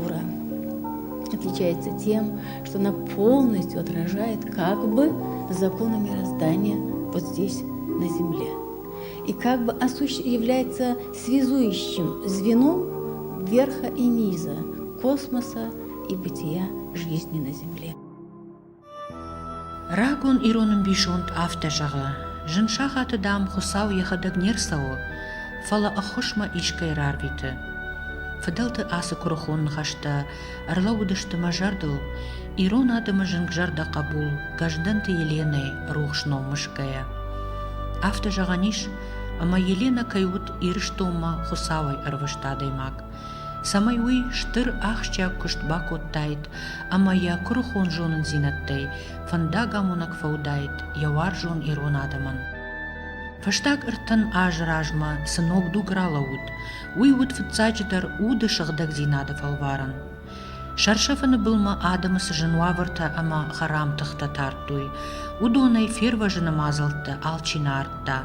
культура отличается тем, что она полностью отражает как бы законы мироздания вот здесь, на Земле. И как бы является связующим звеном верха и низа, космоса и бытия жизни на Земле. Рагон ирон ӕмбисонд афтӕ зӕгъы, зын сахаты, дам, Хуыцау йӕхӕдӕг не рцӕуы, фӕлӕ ӕххуысмӕ искӕй рарвиты. Фыдӕлты ацы куырыхон ныхӕстӕ ӕрлӕууыдысты мӕ зӕрдыл, ирон адӕмы зынгзӕрдӕ хъӕбул Гӕздӕнты Еленӕйы рухс ном мысгӕйӕ. Афтӕ зӕгъӕн ис, ӕмӕ Еленӕ кӕй уыд Ирыстонмӕ Хуыцауӕй ӕрвыст адӕймаг, цӕмӕй уый стыр ахсджиаг куыст бакодтаид ӕмӕ йӕ куырыхон зонындзинӕдтӕй фӕндагамонӕг фӕуыдаид йӕ уарзон ирон адӕмӕн. Фӕстаг 30 азы размӕ цы ног дуг ралӕууыд, уый уыд фыццаджыдӕр уды сыгъдӕгдзинады фӕлварӕн. Сӕрсӕфӕны былмӕ адӕмы цы зын уавӕртӕ ӕмӕ хӕрам тыхтӕ тардтой, уыдонӕй фервӕзыны мадзӕлттӕ алчи нӕ ардта,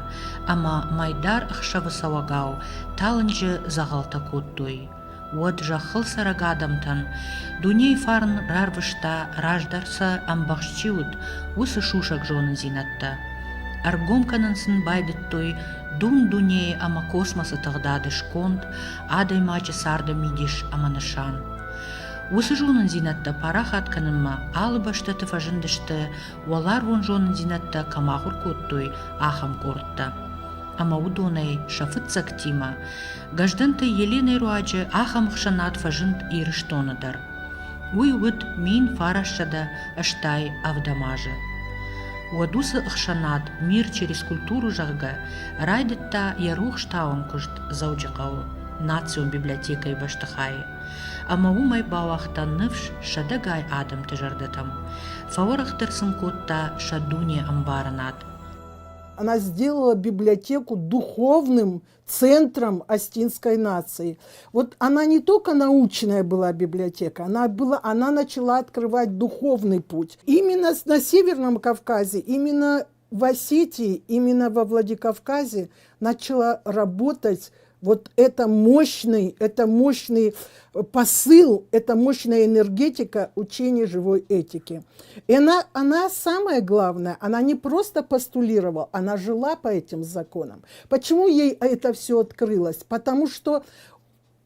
ӕмӕ мӕйдар ӕхсӕвы цӕуӕгау талынджы дзӕгъӕлтӕ кодтой. Уӕд зӕххыл цӕрӕг адӕмтӕн дунейы фарн рарвыста, раздӕр сӕ ӕмбӕхст чи уыд, уыцы сусӕг зонындзинӕдтӕ. Ӕргом кӕнын сын байдыдтой дун-дунейы ӕмӕ космосы тыгъдады сконд, адӕймаджы царды мидис ӕмӕ нысан. Уыцы зонындзинӕдтӕ парахат кӕнынмӕ алы бӕстӕты фӕзындысты, уӕларвон зонындзинӕдтӕ кӕм ахуыр кодтой, ахӕм къордтӕ. Ӕмӕ уыдонӕй сӕ фыццӕгтимӕ Гӕздӕнты Еленӕйы руаджы ахӕм ӕхсӕнад фӕзынд Ирыстоны дӕр. Уый уыд 1987 азы. Уӕд уыцы ӕхсӕнад «Мир через культуру», зӕгъгӕ, райдыдта йӕ рухстауӕн куыст Дзӕуджыхъӕуы национ библиотекӕйы бӕстыхайы ӕмӕ уымӕй бауагъта ныфс сӕдӕгай адӕмты зӕрдӕтӕм, фӕуӕрӕхдӕр сын кодта сӕ дунеӕмбарынад. Она сделала библиотеку духовным центром астинской нации. Вот она не только научная была библиотека, она, была, она начала открывать духовный путь. Именно на Северном Кавказе, именно в Осетии, именно во Владикавказе начала работать вот это мощный, это мощный посыл, это мощная энергетика учения живой этики. И она, она самое главное, она не просто постулировала, она жила по этим законам. Почему ей это все открылось? Потому что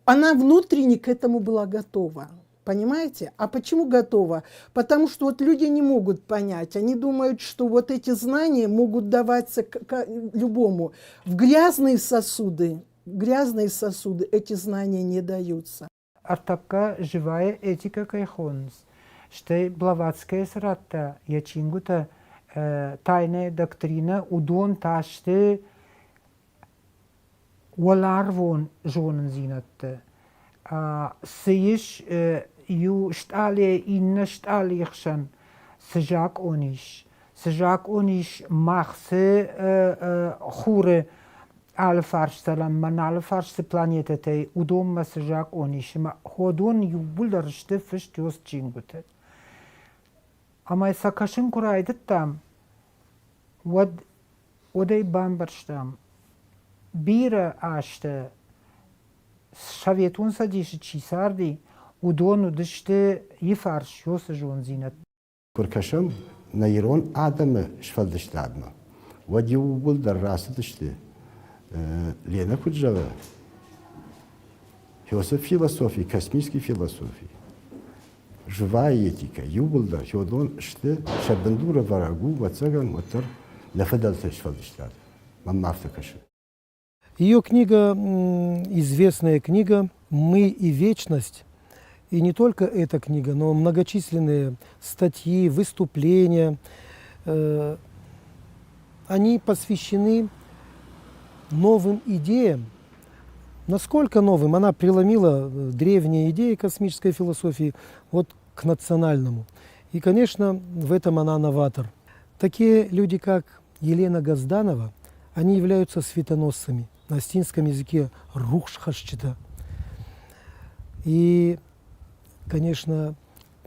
она внутренне к этому была готова. Понимаете? А почему готова? Потому что вот люди не могут понять. Они думают, что вот эти знания могут даваться к, к любому. В грязные сосуды, грязные сосуды эти знания не даются. Ӕртӕккӕ живая этика кӕй хонынц, стӕй Блаватская цы радта йӕ чингуытӕ «Тайная доктрина», уыдон та сты уӕларвон зонындзинӕдтӕ. Цы ис иу стъалыйӕ иннӕ стъалыйы хсӕн, цы закъон ис, цы закъон ис мах цы хуры алыфарс цӕрӕм, мӕн алыфарс цы планетӕтӕй, уыдонмӕ цы закъон ис, ӕмӕ уыдон иууылдӕр сты фыст чингуыты. Ӕмӕ сӕ кӕсын куы райдыдтам, уӕд уӕд ӕй бамбӕрстам, бирӕ азты Советон Цӕдисы чи царди, уыдон уыдысты ифарс уыцы зондзинӕдтӕ. Куы ркӕсӕм нӕ ирон адӕмы сфӕлдыстадмӕ, уӕд иууылдӕр рацыдысты, Ленӕ куыд зӕгъы, философи, космический философи, живая этика, иууылдӕр уыдон сты сӕ бындурӕвӕрӕг у, ӕвӕццӕгӕн, уӕддӕр нӕ фыдӕлты сфӕлдыстад. Мӕнмӕ афтӕ кӕсы. Ее книга, известная книга «Мы и вечность», и не только эта книга, но многочисленные статьи, выступления, они посвящены новым идеям. Насколько новым? Она преломила древние идеи космической философии вот к национальному. И, конечно, в этом она новатор. Такие люди, как Елена Газданова, они являются светоносцами. На осетинском языке рухсхӕсджытӕ. И, конечно,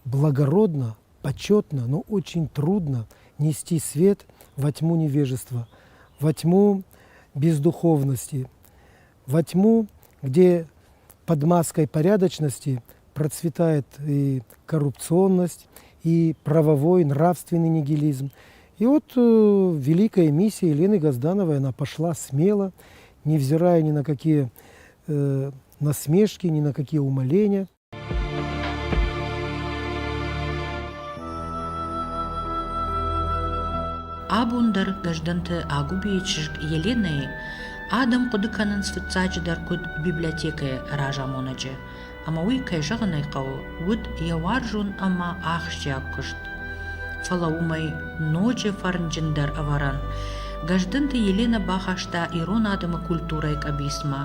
благородно, почетно, но очень трудно нести свет во тьму невежества, во тьму бездуховности, во тьму, где под маской порядочности процветает и коррупционность, и правовой, нравственный нигилизм. И вот великая миссия Елены Газдановой, она пошла смело, невзирая ни на какие насмешки, ни на какие умоления. Абон дӕр Гӕздӕнты Агуыбейы чызг Еленӕйы адӕм хъуыды кӕнынц фыццаджыдӕр куыд библиотекӕйы разамонӕджы, ӕмӕ уый, кӕй зӕгъын ӕй хъӕуы, уыд йӕ уарзон ӕмӕ ахсджиаг куыст. Фӕлӕ уымӕй ноджы фӕрнджындӕр ӕвӕрӕн Гӕздӕнты Еленӕ бахаста ирон адӕмы культурӕйы къӕбицмӕ,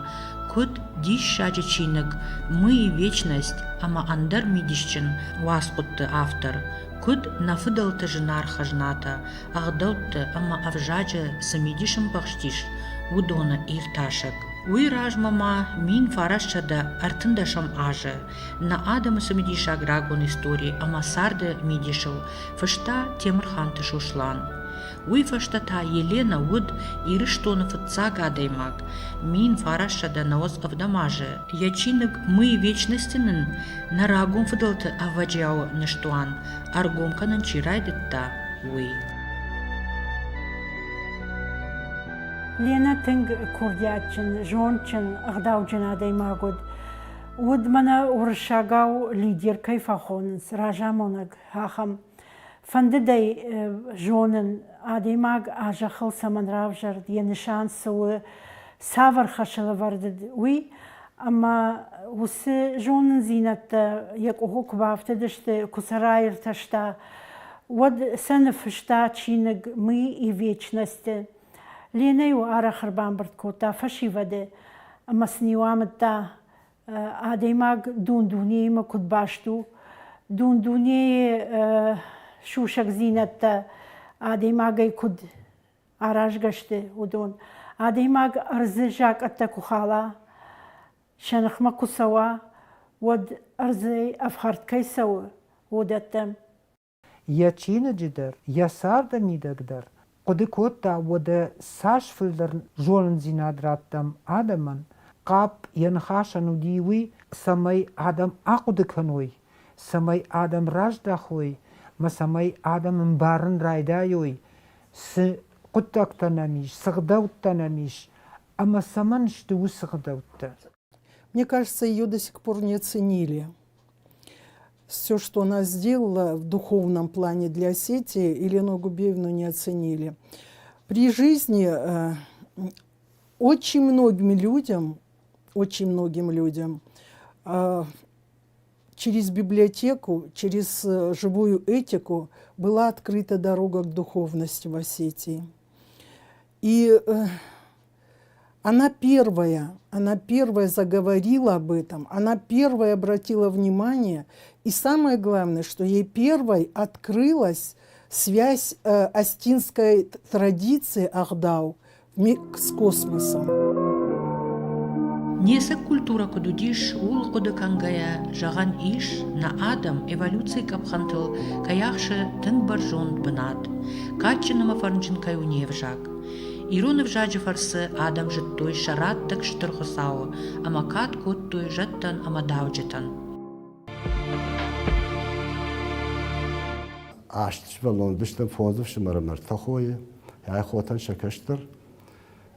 куыд диссаджы чиныг «Мы и вечность» ӕмӕ ӕндӕр мидисджын уацхъуыдты автор, куыд нӕ фыдӕлты зынаргъ хӕзнатӕ, ӕгъдӕутты ӕмӕ ӕвзаджы цы мидис ӕмбӕхстис, уыдоны иртасӕг. Уый размӕ ма 1913 азы нӕ адӕмы цымыдисаг рагон истори ӕмӕ царды мидисыл фыста Темырханты Сослан. Уый фӕстӕ та Еленӕ уыд Ирыстоны фыццаг адӕймаг, 1997 азы йӕ чиныг «Мы и вечности» нын нӕ рагон фыдӕлты ӕвӕджиауы ныстуан ӕргом кӕнын чи райдыдта, уый. Ленӕ тынг курдиатджын, зондджын, ӕгъдауджын адӕймаг уыд. Уыд мӕнӕ уырыссагау лидер кӕй фӕхонынц, разамонӕг ахӕм. Фӕндыд ӕй зонын, адӕймаг а зӕххыл цӕмӕн равзӕрд, йӕ нысан цы у, цавӕр хӕсыл ӕвӕрд уыд, уый. Ӕмӕ уыцы зонындзинӕдтӕ йӕ къухы куы бафтыдысты, куы сӕ раиртӕста, уӕд сӕ ныффыста чиныг «Мы и вечность». Ленӕ-иу арӕх ӕрбамбырд кодта фӕсивӕды ӕмӕ сын-иу амыдта, адӕймаг дун-дунеимӕ куыд баст у, дун-дунейы сусӕгдзинӕдтӕ адӕймагӕй куыд аразгӕ сты, уыдон. Адӕймаг ӕрдзы закъӕттӕ куы хала, сӕ ныхмӕ куы цӕуа, уӕд ӕрдзӕй ӕфхӕрд кӕй цӕуы, уыдӕттӕ. Йӕ чиныджы дӕр, йӕ царды мидӕг дӕр хъуыды кодта, уӕдӕ цас фылдӕр зонындзинад радтам адӕмӕн, хъапп йӕ ныхасӕн уыди уый, цӕмӕй адӕм ахъуыды кӕной, цӕмӕй адӕм раздӕхой мӕ цӕмӕй адӕм ӕмбарын райдайой, цы хъуыддӕгтӕ нӕм ис, цы гъдӕуттӕ нӕм ис ӕмӕ цӕмӕн сты уыцы гъдӕуттӕ. Мне кажется, ее до сих пор не оценили. Все, что она сделала в духовном плане для Осетии, Елену Губеевну не оценили. При жизни очень многим людям, очень многим людям через библиотеку, через живую этику была открыта дорога к духовности в Осетии. И она первая заговорила об этом, она первая обратила внимание. И самое главное, что ей первой открылась связь остинской традиции Ахдау с космосом. Не цы культурӕ куыд уыдис, ууыл хъуыды кӕнгӕйӕ, зӕгъӕн ис, нӕ адӕм эволюцийы къӕпхӕнтыл кӕй ахсы тынг бӕрзонд бынат, кадджын ӕмӕ фӕрнджын кӕй у не взаг. Ирон ӕвзаджы фӕрцы адӕм зыдтой сӕ раттӕг Стыр Хуыцауы ӕмӕ кад кодтой зӕдтӕн ӕмӕ дауджытӕн. Аст сывӕллон уыдыстӕм фондз ӕфсымӕры ӕмӕ ӕртӕ хойы. Йӕ хотӕн сӕ кӕстӕр,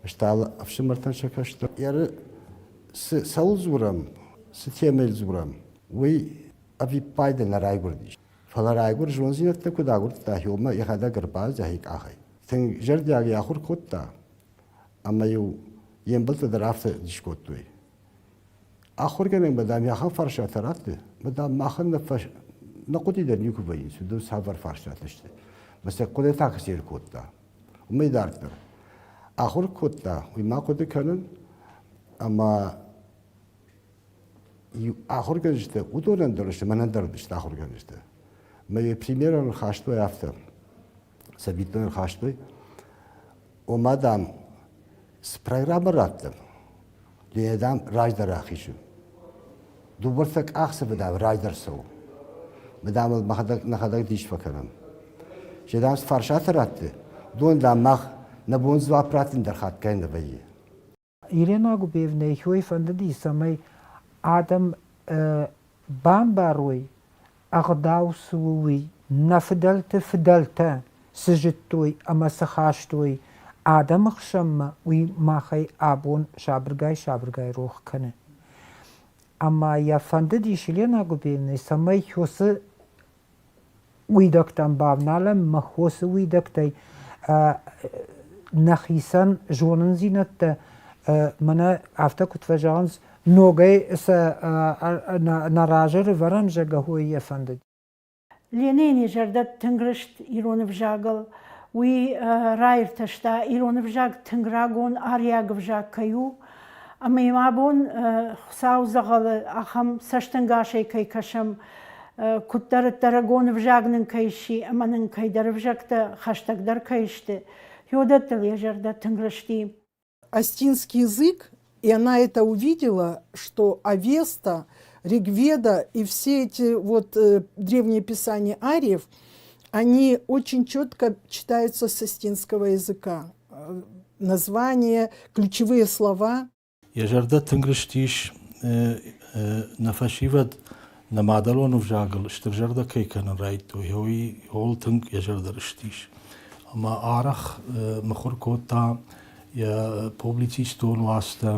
стӕл ӕфсымӕртӕн сӕ кӕстӕр. Еры цы цӕуыл дзурӕм, цы темӕйыл дзурӕм, уый ӕвиппайды нӕ райгуырдис. Фӕлӕ райгуыр зондзинӕдтӕ куыд агуырдта, уымӕ йӕхӕдӕг ӕрбаздӕхи къахӕй. Тынг зӕрдиагӕй ахуыр кодта, ӕмӕ-иу йе мбӕлттӕ дӕр афтӕ дис кодтой. Ахуыргӕнӕгмӕ, дам, ахӕм фарстатӕ ратты, мӕ, дам, махӕн нӕ, нӕ хъуыды дӕр никуы вӕййынц, уыдон цавӕр фарстатӕ сты. Мӕ сӕ хъуыдытӕ кӕцыйы кодта. Уымӕй дарддӕр ахуыр кодта, уый ма хъуыды кӕнын, ӕмӕ ахуыргӕнджытӕ уыдонӕн дӕр сты, мӕнӕн дӕр сты ахуыргӕнджытӕ. Мӕ йӕ примерӕн ӕрхастой афтӕ, цӕвиттон ӕрхастой, ома, дам, цы программӕ раттӕм, йӕ, дам, раздӕр ахизы. Дыууӕртӕ къахдзӕфы, дам, раздӕр цӕуы. Мы, дам, ыл нӕхӕдӕг дис фӕкӕнӕм. Се, дам, цы фарстатӕ ратты, уыдон, дам, мах нӕ бон дзуапп раттын дӕр хатгай нӕ вӕййы. Елена Губеевнӕ хёй фӕндыди, цӕмӕй адӕм Бамбарой, ӕгъдау цы у, уый. Нӕ фыдӕлты фыдӕлтӕ цы зыдтой ӕмӕ цы хастой адӕмы хсӕнмӕ, уый махӕй абон сабыргай-сабыргай рох кӕны. Ӕмӕ йӕ фӕндыдис Елена Губельнайы, цӕмӕй уыцы уидӕгтӕм бавналӕм мӕ хосы уидӕгтӕй нӕхицӕн зонындзинӕдтӕ мӕнӕ афтӕ куыд фӕзӕгъынц, ногӕй сӕ нӕ разы рывӕрӕм, зӕгъгӕ, уый йӕ фӕндыд. Ленӕйӕн йӕ зӕрдӕ тынг рыст ирон ӕвзагыл. Уый раиртӕста, ирон ӕвзаг тынг рагон ариаг ӕвзаг кӕй у, ӕмӕ йӕм абон Хуыцау дзӕгъӕлы ахӕм цӕстӕнгасӕй кӕй кӕсӕм, куыддӕриддӕр ӕгон ӕвзаг нын кӕй сси ӕмӕ нын кӕйдӕр ӕвзӕгтӕ хӕстӕгдӕр кӕй сты, уыдӕттыл йӕ зӕрдӕ тынг рысти. Остинский язык, и она это увидела, что Авеста, Ригведа и все эти вот древние писания ариев, они очень четко читаются с остинского языка. Названия, ключевые слова. Йӕ зӕрдӕ тынг рыстис, нӕ фӕсивӕд нӕ мадӕлон ӕвзагыл стыр зӕрдӕ кӕй кӕнын райдыдтой, уый ууыл тынг йӕ зӕрдӕ рыстис. Ӕмӕ арӕх мыхуыр кодта йӕ публицистон уацтӕ,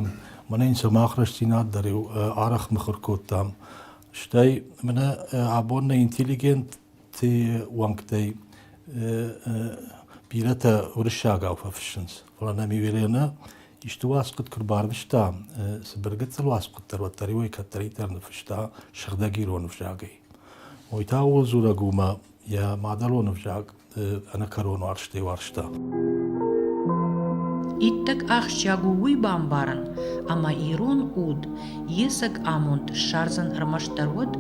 мӕнӕ йын сӕ мах рӕстдзинад дӕр-иу арӕх мыхуыр кодтам. Стӕй мӕнӕ абон нӕ интеллигент уӕнгтӕй бирӕтӕ уырыссагау фӕфыссынц, фӕлӕ нӕм Еленӕ исты уацхъуыд куы рбарвыста, цыбыр гыццыл уацхъуыд дӕр, уӕддӕр-иу ӕй кӕддӕриддӕр ныффыста сыгъдӕг ирон ӕвзагӕй. Уый та ууыл дзурӕг у, ӕмӕ йӕ мадӕлон ӕвзаг ӕнӕкӕрон уарзтӕй уарзта. Иттӕг ахсджиаг у уый бамбарын, ӕмӕ ирон уд йе цӕг амонд ссардзӕн ӕрмӕстдӕр уӕд,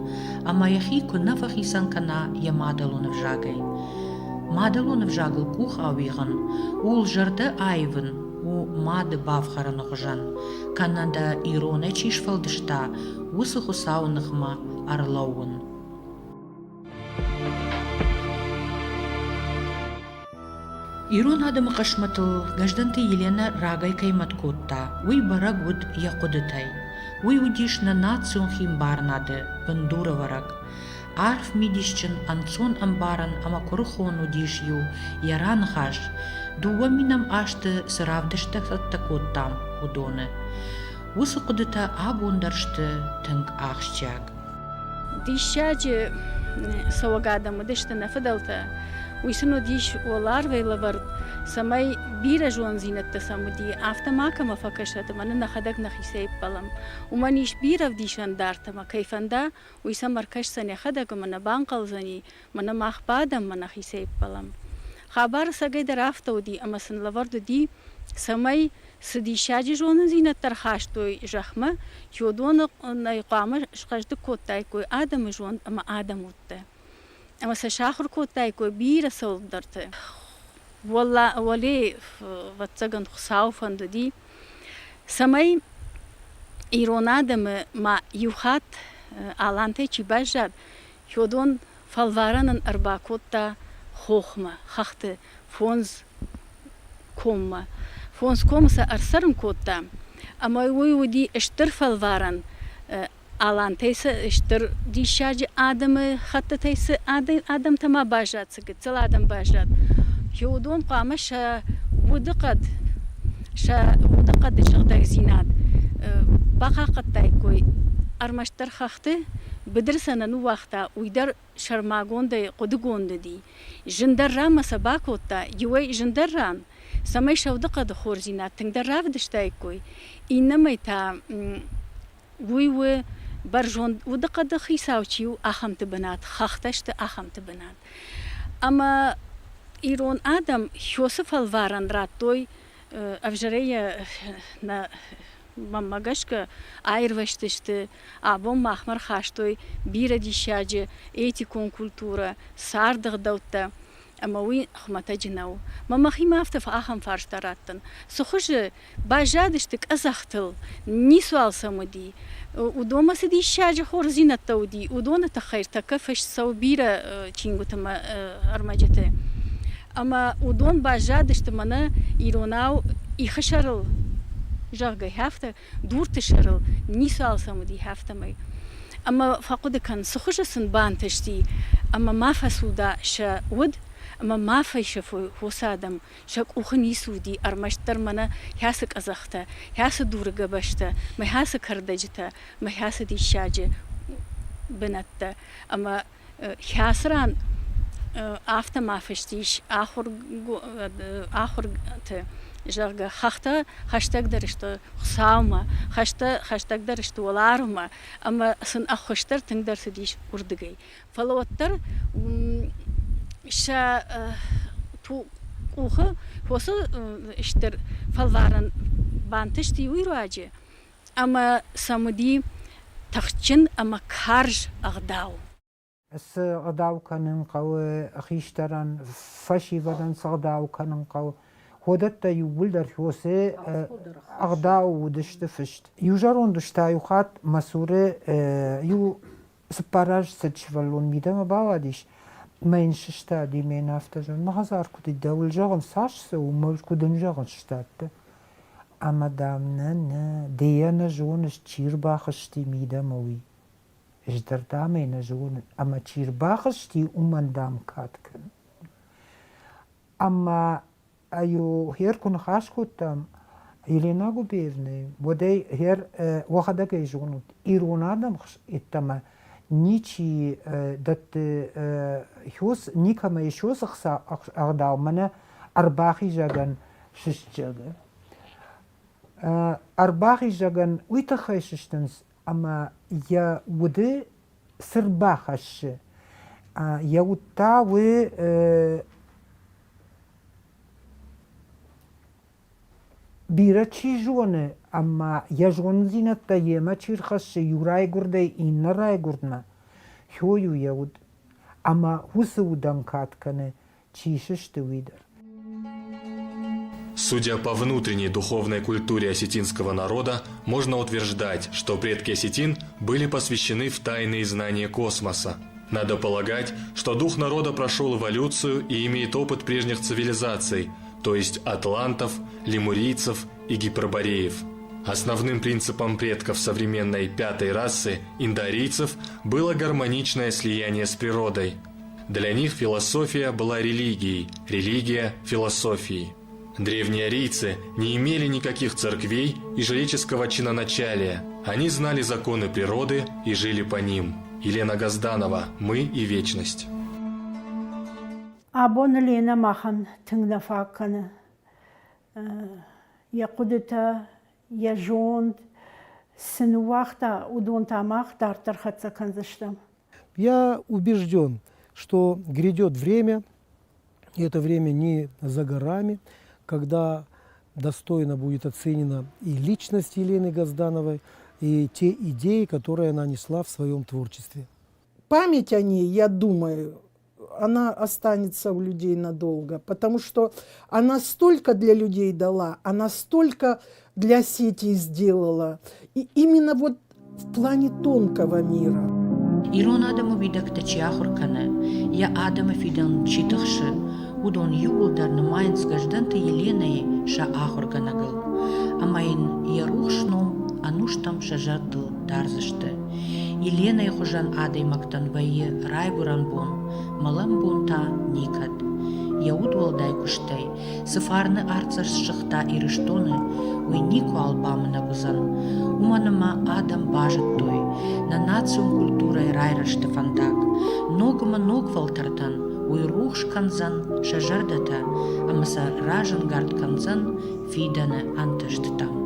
ӕмӕ йӕхи куы нӕ фӕхицӕн кӕна йӕ мадӕлон ӕвзагӕй. Мадӕлон ӕвзагыл къух ауигъын, ууыл зӕрдӕ аивын у мады бафхӕрыны хуызӕн, кӕнӕ дӕ иронӕй чи сфӕлдыста, уыцы Хуыцауы ныхмӕ ӕрлӕууын. Ирон адӕмы хъысмӕтыл Гӕздӕнты Еленӕ рагӕй кӕй мӕт кодта, уый бӕрӕг уыд йӕ хъуыдытӕй. Уый уыдис нӕ национ химбарынады бындурӕвӕрӕг. Арф мидисджын, ӕнцон ӕмбарӕн ӕмӕ куырыхон уыдис-иу йӕ раныхас, дыууӕ минӕм азты цы равдысттӕ цӕттӕ кодтам, уыдоны. Уыцы хъуыдытӕ абон дӕр сты тынг ахсджиаг. Диссаджы цӕуӕг адӕм уыдысты нӕ фыдӕлтӕ. Уый сын уыдис уӕларвӕй лӕвӕрд, цӕмӕй бирӕ зондзинӕдтӕ сӕм уыди, афтӕ макӕмӕ фӕкӕсӕд ӕмӕ нын нӕхӕдӕг нӕхицӕй ӕппӕлӕм. Уымӕн ис бирӕ ӕвдисӕндартӕ ӕмӕ кӕй фӕнда, уый сӕм ӕркӕсдзӕн йӕхӕдӕг ӕмӕ нӕ банхъӕлдзӕни, мӕнӕ мах бадӕм ӕмӕ нӕхицӕй ӕппӕлӕм. Хабар ӕцӕгӕй дӕр афтӕ уыди, ӕмӕ сын лӕвӕрд уыди, цӕмӕй цы диссаджы зонындзинӕдтӕ ӕрхастой зӕхмӕ, уыдоны хъуамӕ схъӕздыг кодтаиккой адӕмы зонд ӕмӕ адӕмы удтӕ. Ӕмӕ сӕ сахуыр кодтаиккой бирӕ цӕуылдӕрты. Уӕле, ӕвӕццӕгӕн, Хуыцауы фӕнд уыди, цӕмӕй ирон адӕмы ма иу хатт алантӕй чи баззад, уыдон фӕлварӕнӕн ӕрбакодта хохмӕ, хӕхты фондз коммӕ. Фондз комы сӕ ӕрцӕрын кодта, ӕмӕ уый уыди стыр фӕлварӕн алантӕй цы стыр диссаджы адӕмы хӕттытӕй цы адӕмтӕ ма баззад, цы гыццыл адӕм баззад, уыдон хъуамӕ сӕ удыхъӕд, сӕ удыхъӕды сыгъдӕгдзинад бахъахъхъӕдтаиккой ӕрмӕстдӕр хӕхты, быдыр сӕ нӕ ныууагъта, уый дӕр сӕрмагондӕй хъуыдыгонд уыди. Зындӕр ранмӕ сӕ бакодта, иуӕй зындӕр ран, цӕмӕй сӕ удыхъӕды хорздзинад тынгдӕр равдыстаиккой, иннӕмӕй та уый у бӕрзонд удыхъӕды хицау чи у, ахӕмты бынат, хӕхтӕ сты ахӕмты бынат. Ӕмӕ ирон адӕм хёсы фӕлварӕн радтой ӕвзӕрӕй нӕ мӕнмӕ гӕсгӕ, аирвӕзтысты, абон махмӕ рхастой бирӕ диссаджы этикон культурӕ, царды ӕгъдӕуттӕ, ӕмӕ уый хуымӕтӕджы нӕу. Мӕ мӕхимӕ афтӕ ахӕм фарста раттын, цы хуызы баззадысты къӕдзӕхтыл, ницуал сӕм уыди, уыдонмӕ цы диссаджы хорздзинӕдтӕ уыди, уыдоны тыххӕй тӕккӕ фыст цӕуы бирӕ чингуыты ӕмӕ ӕрмӕджыты. Ӕмӕ уыдон баззадысты мӕнӕ иронау ихы сӕрыл, зӕгъгӕ, афтӕ, дурты сӕрыл, ницуал сӕм уыди, афтӕмӕй. Ӕмӕ фӕхъуыды кӕн, цы хуызы сын бантысти, ӕмӕ ма фӕцуда сӕ уд, ӕмӕ ма фесӕфой хосы адӕм, сӕ къухы ницы уыди, ӕрмӕстдӕр мӕнӕ хӕцы къӕдзӕхтӕ, хӕцы дуры гӕбӕзтӕ, мӕ хӕцы кӕрдӕджытӕ, мӕ хӕцы диссаджы бынӕттӕ. Ӕмӕ хӕцы ран афтӕ ма фыст ис ахуырты, зӕгъгӕ, хӕхтӕ хӕстӕгдӕр сты Хуыцаумӕ, хӕстӕ хӕстӕгдӕр сты уӕларвмӕ, ӕмӕ сын ӕххуыс дӕр тынгдӕр цыдис уырдыгӕй. Фӕлӕ уӕддӕр сӕ къухы фосы стыр фӕлварӕн бантысти уый руаджы, ӕмӕ сӕм уыди тыхджын ӕмӕ карз ӕгъдау. Цы ӕгъдау кӕнын хъӕуы хистӕрӕн, фӕсивӕдӕн цы ӕгъдау кӕнын хъӕуы, уыдӕттӕ иууылдӕр Хосе ӕгъдау уыдысты фыст. Иу зӕронд ус та иу хатт мӕ цуры иу цыппараздзыд сывӕллон мидӕмӕ бауадис мӕ йын сыстади ме йын афтӕ зӕгъын, мӕ хӕдзар куыд и, дӕуыл зӕгъын цас цӕуы, мӕ куыд ын зӕгъын сыстадтӕ. Ӕмӕ, дам, нӕ, нӕ, ды йӕ нӕ зоныс, чи рбахызти мидӕмӕ, уый. Ӕз дӕр, дам, ӕй нӕ зонын, ӕмӕ чи рбахызти, уымӕн, дам, кад кӕн. Ӕмӕ иу хер куы ныхас кодтам Елена Губеевнӕйы, уӕд ӕй хер уӕхӕдӕг ӕй зонут, ирон адӕм йеддӕмӕ ничи дӕтты хёс, никӕмӕ ис хёс ӕгъдау, мӕнӕ ӕрбахизӕгӕн сыстджӕгы. Ӕрбахизӕгӕн уый тыххӕй сыстынц, ӕмӕ йӕ уды цы рбахӕссы, йӕ уд та уый бирӕ чи зоны ӕмӕ йӕ зонындзинӕдтӕ йемӕ чи рхӕссы иу райгуырдӕй иннӕ райгуырдмӕ, хой у йӕ уд. Ӕмӕ уыцы удӕн кад кӕны, чи сысты, уый дӕр. Судя по внутренней духовной культуре осетинского народа, можно утверждать, что предки осетин были посвящены в тайные знания космоса. Надо полагать, что дух народа прошел эволюцию и имеет опыт прежних цивилизаций, то есть атлантов, лемурийцев и гипербореев. Основным принципом предков современной пятой расы, индоарийцев, было гармоничное слияние с природой – для них философия была религией, религия – философией. Древние арийцы не имели никаких церквей и жреческого чиноначалия. Они знали законы природы и жили по ним. Елена Газданова «Мы и вечность». Абон Лена махӕн тынг нӕ фаг кӕны. Йӕ хъуыдытӕ, йӕ зонд цы ныууагъта, уыдон та мах дарддӕр хӕццӕ кӕндзыстӕм. Я убежден, что грядет время, и это время не за горами, когда достойно будет оценена и личность Елены Газдановой, и те идеи, которые она несла в своем творчестве. Память о ней, я думаю, она останется у людей надолго, потому что она столько для людей дала, она столько для Осетии сделала. И именно вот в плане тонкого мира. Ирон адӕмы уидӕгтӕ чи ахуыр кӕны, йӕ адӕмы фидӕн чи тыхсы, уыдон иууылдӕр нымайынц Гӕздӕнты Еленӕйы сӕ ахуыргӕнӕгыл, ӕмӕ йын йӕ рухс ном ӕнустӕм сӕ зӕрдыл дардзысты. Еленӕйы хуызӕн адӕймӕгтӕн вӕййы райгуырӕн бон, мӕлӕн бон та никӕд. Йӕ удуӕлдай куыстӕй цы фарны артдзӕст ссыгъта Ирыстоны, уый никуал бамынӕг уыдзӕн, уымӕн ӕмӕ адӕм базыдтой нӕ национ культурӕйы райрӕзты фӕндаг, ног ӕмӕ ног фӕлтӕртӕн уый рухс кӕндзӕн сӕ зӕрдӕтӕ ӕмӕ сӕ разӕнгард кӕндзӕн фидӕны ӕнтыстытӕм.